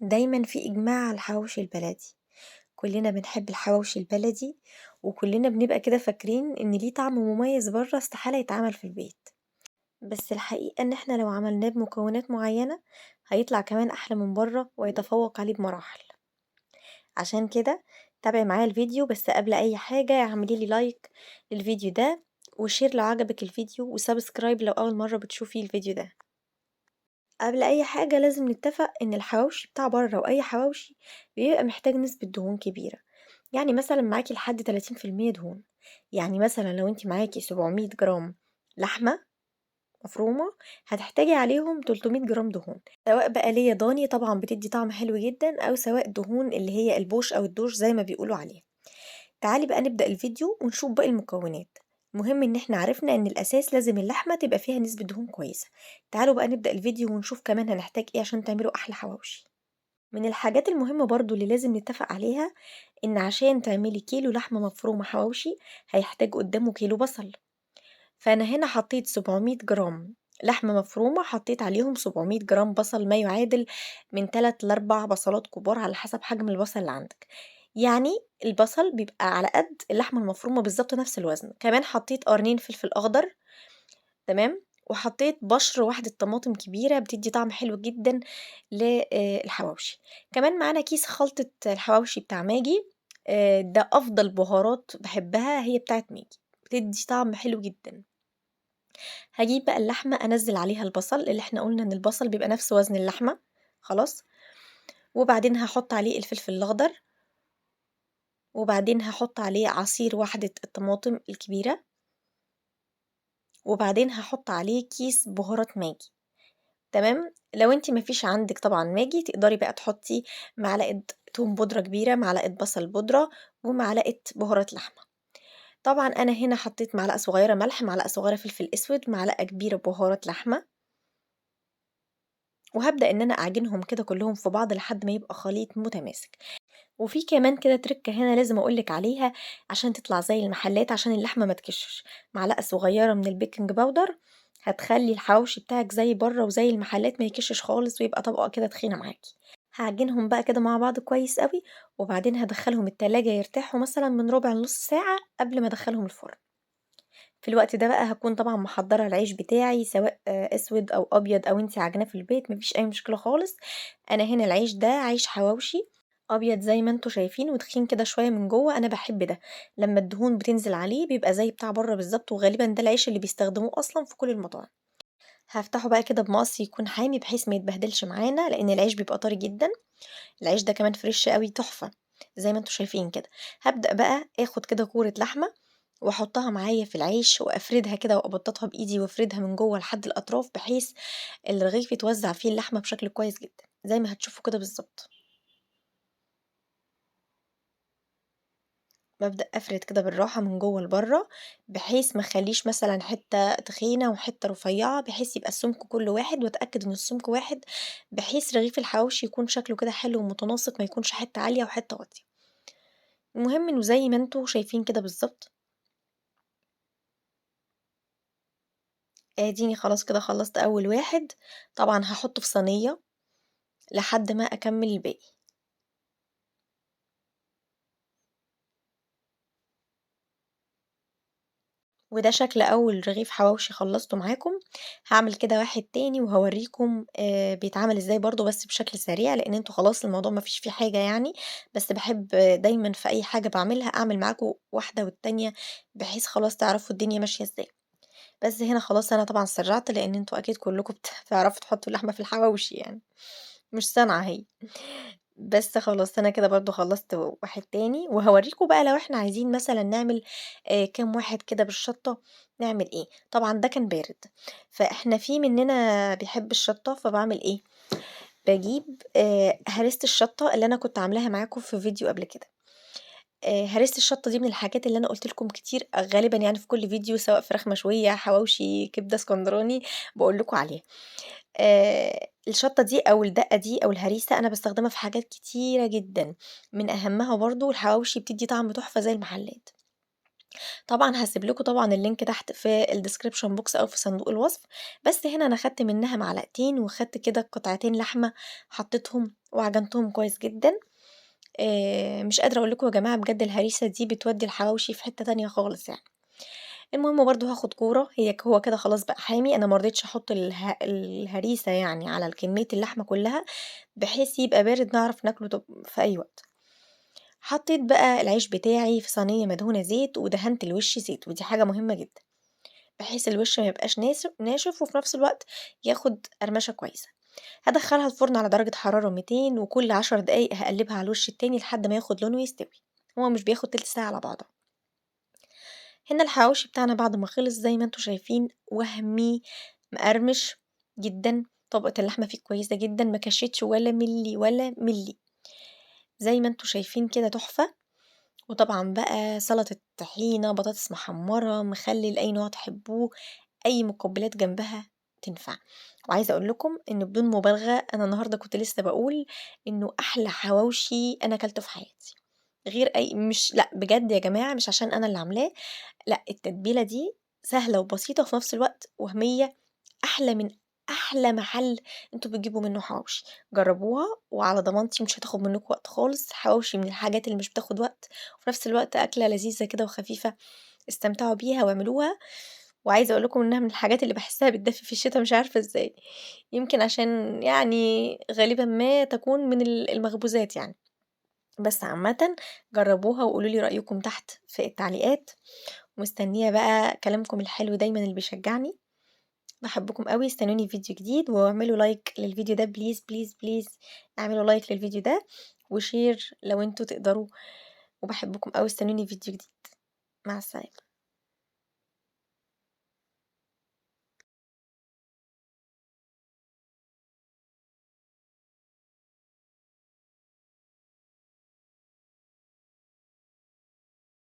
دايمًا في إجماع على الحواوشي البلدي، كلنا بنحب الحواوشي البلدي، وكلنا بنبقى كده فاكرين إن ليه طعم مميز برّه استحالة يتعمل في البيت، بس الحقيقة إن إحنا لو عملناه بمكونات معينة هيطلع كمان أحلى من برّه ويتفوق عليه بمراحل. عشان كده تابعي معايا الفيديو، بس قبل أي حاجة اعملي لي like للفيديو ده و share لو عجبك الفيديو و subscribe لو أول مرة بتشوفي الفيديو ده. قبل أي حاجة لازم نتفق إن الحواوشي بتاع برّه وأي حواوشي بيبقى محتاج نسبة دهون كبيرة، يعني مثلًا معاكِ لحد 30% دهون، يعني مثلًا لو أنتِ معاكِ 700 جرام لحمة مفرومة هتحتاجي عليهم 300 جرام دهون، سواء بقى ليا ضاني طبعًا بتدي طعم حلو جدًا، أو سواء دهون اللي هي البوش أو الدوش زي ما بيقولوا عليها. تعالي بقى نبدأ الفيديو ونشوف باقي المكونات. المهم إن إحنا عرفنا إن الأساس لازم اللحمة تبقى فيها نسبة دهون كويسة. تعالوا بقى نبدأ الفيديو ونشوف كمان هنحتاج إيه عشان تعملوا أحلى حواوشي. من الحاجات المهمة برضو اللي لازم نتفق عليها إن عشان تعملي كيلو لحمة مفرومة حواوشي هيحتاج قدامه كيلو بصل، فأنا هنا حطيت 700 جرام لحمة مفرومة، حطيت عليهم 700 جرام بصل، ما يعادل من تلات لأربع بصلات كبار على حسب حجم البصل اللي عندك، يعني البصل بيبقى على قد اللحمة المفرومة بالظبط نفس الوزن. كمان حطيت قرنين فلفل أخضر، تمام، وحطيت بشر واحدة طماطم كبيرة بتدي طعم حلو جدا للحواوشي. كمان معانا كيس خلطة الحواوشي بتاع ماجي، ده أفضل بهارات بحبها هي بتاعت ماجي، بتدي طعم حلو جدا. هجيب بقى اللحمة أنزل عليها البصل اللي احنا قلنا إن البصل بيبقى نفس وزن اللحمة، خلاص، وبعدين هحط عليه الفلفل الأخضر، وبعدين هحط عليه عصير واحدة الطماطم الكبيرة، وبعدين هحط عليه كيس بهارات ماجي. تمام. لو انتي مفيش عندك طبعا ماجي تقدري بقى تحطي معلقة توم بودرة كبيرة، معلقة بصل بودرة، ومعلقة بهارات لحمة. طبعا انا هنا حطيت معلقة صغيرة ملح، معلقة صغيرة فلفل اسود، معلقة كبيرة بهارات لحمة، وهبدأ ان انا اعجنهم كده كلهم في بعض لحد ما يبقى خليط متماسك. وفي كمان كده تركة هنا لازم اقولك عليها عشان تطلع زي المحلات، عشان اللحمة ما تكشش، معلقة صغيرة من ال baking powder هتخلي الحواوشي بتاعك زي بره وزي المحلات ما يكشش خالص، ويبقى طبقة كده تخينة معاكي. هعجنهم بقى كده مع بعض كويس قوي، وبعدين هدخلهم التلاجة يرتاحوا مثلا من ربع لنص ساعة قبل ما ادخلهم الفرن. في الوقت ده بقى هكون طبعا محضرة العيش بتاعي، سواء اسود او ابيض او انتي عجناه في البيت، مفيش اي مشكلة خالص. انا هنا العيش ده عيش حواوشي ابيض زي ما انتوا شايفين، وتخين كده شوية من جوه. انا بحب ده لما الدهون بتنزل عليه بيبقى زي بتاع بره بالظبط، وغالبا ده العيش اللي بيستخدموه اصلا في كل المطاعم. هفتحه بقى كده بمقص يكون حامي بحيث ما يتبهدلش معانا، لان العيش بيبقى طري جدا. العيش ده كمان fresh قوي تحفة زي ما انتوا شايفين كده. هبدأ بقى اخد كده كورة لحمة واحطها معايا في العيش، وافردها كده وابططها بايدي وافردها من جوه لحد الاطراف، بحيث الرغيف يتوزع فيه اللحمة بشكل كويس جدا زي ما هتشوفوا كده بالظبط. ببدأ افرد كده بالراحة من جوه لبره، بحيث ما اخليش مثلا حتة تخينة وحتة رفيعة، بحيث يبقى السمك كله واحد، واتأكد ان السمك واحد بحيث رغيف الحواوشي يكون شكله كده حلو ومتناسق، ما يكونش حتة عالية وحتة واطية. المهم انه زي ما انتوا شايفين كده بالظبط. اديني خلاص كده خلصت اول واحد. طبعا هحطه في صينية لحد ما اكمل الباقي. وده شكل اول رغيف حواوشي خلصته معاكم. هعمل كده واحد تاني وهوريكم، بيتعمل ازاي برضو، بس بشكل سريع لان انتوا خلاص الموضوع ما فيش فيه حاجة يعني. بس بحب دايما في اي حاجة بعملها اعمل معاكم واحدة والتانية بحيث خلاص تعرفوا الدنيا ماشية ازاي. بس هنا خلاص انا طبعا سرعت لان انتوا اكيد كلكم بتعرفوا تحطوا اللحمة في الحواوشي، يعني مش صنعة هي. بس خلاص انا كده برضو خلصت واحد تاني، وهوريكم بقى لو احنا عايزين مثلا نعمل، كام واحد كده بالشطة نعمل ايه. طبعا ده كان بارد، فاحنا في مننا بيحب الشطة، فبعمل ايه، بجيب، هرسة الشطة اللي انا كنت عاملاها معاكم في فيديو قبل كده. هرسة الشطة دي من الحاجات اللي انا قلت لكم كتير غالبا في كل فيديو، سواء فراخ مشوية، حواوشي، كبدة اسكندراني، بقول لكم عليها. الشطة دي أو الدقة دي أو الهريسة أنا باستخدمها في حاجات كتيرة جدًا، من أهمها برضه الحواوشي، بتدي طعم تحفة زي المحلات. طبعًا هاسيب لكم طبعًا ال link تحت في ال description box أو في صندوق الوصف، بس هنا أنا خدت منها معلقتين وخدت كده قطعتين لحمة حطيتهم وعجنتهم كويس جدًا. مش قادرة أقول لكم يا جماعة بجد الهريسة دي بتودي الحواوشي في حتة تانية خالص يعني. المهم برضه هاخد كورة، هو كده خلاص بقى حامي، أنا ما رضيتش أحط الهريسة يعني على كمية اللحمة كلها، بحيث يبقى بارد نعرف ناكله في أي وقت. حطيت بقى العيش بتاعي في صينية مدهونة زيت، ودهنت الوش زيت، ودي حاجة مهمة جدًا، بحيث الوش ما يبقاش ناشف وفي نفس الوقت ياخد قرمشة كويسة. هادخلها الفرن على درجة حرارة 200، وكل 10 دقايق هاقلبها على الوش التاني لحد ما ياخد لون ويستوي، هو مش بياخد تلت ساعة على بعضها. هنا الحواوشي بتاعنا بعد ما خلص زي ما انتم شايفين وهمي، مقرمش جدًا، طبقة اللحمة فيه كويسة جدًا، ما كشتش ولا ملي ولا ملي، زي ما انتم شايفين كده تحفة. وطبعًا بقى سلطة طحينة، بطاطس محمرة، مخلل، أي نوع تحبوه، أي مقبلات جنبها تنفع. وعايزة أقول لكم إن بدون مبالغة أنا النهاردة كنت لسه بقول إنه أحلى حواوشي أنا أكلته في حياتي، غير أي مش لأ بجد يا جماعة، مش عشان أنا اللي عاملاه، لأ التتبيلة دي سهلة وبسيطة وفي نفس الوقت وهمية، أحلى من أحلى محل انتوا بتجيبوا منه حواوشي. جربوها وعلى ضمانتي مش هتاخد منكم وقت خالص. حواوشي من الحاجات اللي مش بتاخد وقت، وفي نفس الوقت أكلة لذيذة كده وخفيفة، استمتعوا بيها واعملوها. وعايزة أقول لكم إنها من الحاجات اللي باحسها بتدفي في الشتا، مش عارفة إزاي، يمكن عشان غالبًا ما تكون من المخبوزات يعني. بس عامةً جربوها وقولوا لي رأيكم تحت في التعليقات، ومستنية بقى كلامكم الحلو دايمًا اللي بيشجعني. بحبكم قوي، استنوني في فيديو جديد، واعملوا like للفيديو ده please please please، اعملوا like للفيديو ده و share لو انتوا تقدروا. وبحبكم قوي، استنوني في فيديو جديد. مع السلامة.